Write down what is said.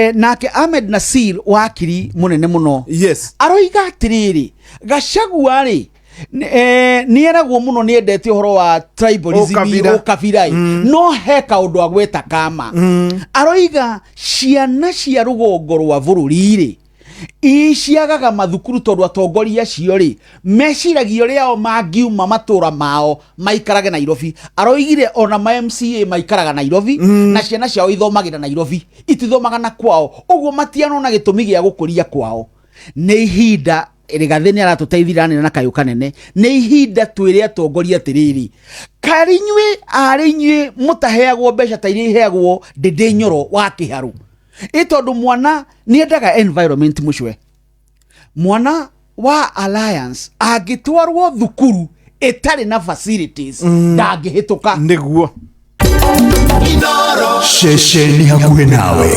Nake Ahmed Nasir, wakiri munene muno, aroiga atiriri, Gachagua rĩ, nĩ eragwo mũno nĩ endete ũhoro wa tribalism, ũkabira. Ũkabira ĩ. No he kaũndũ agweta kama aroiga ciana cia rũgongo rwa bũrũri rĩ, iciagaga mathukuru tondũ atongoria acio rĩ, meciragia ũrĩa o mangiuma matũra mao maikarage Nairobi. Aroigire ona ma MCA maikaraga Nairobi na ciana ciao ithomagĩra Nairobi, itithomaga na kwao, ũguo matianona gĩtũmi gĩa gũkũria kwao. Nĩ ihinda Rigathĩ nĩ aratũteithia nene na kayũ kanene. Nĩ ihinda twĩre atongoria atĩrĩrĩ, karĩ inyuĩ, arĩ inyuĩ mũtaheagwo mbeca ta iria iheagwo Ndĩndĩ Nyoro wa Kĩharũ ĩ, tondũ mwana nĩ endaga environment mũcwe. Mwana wa Alliance angĩtwarwo thukuru ĩtarĩ na facilities, ndangĩhĩtũka. Nĩguo. Ceceni hakuhĩ nawe.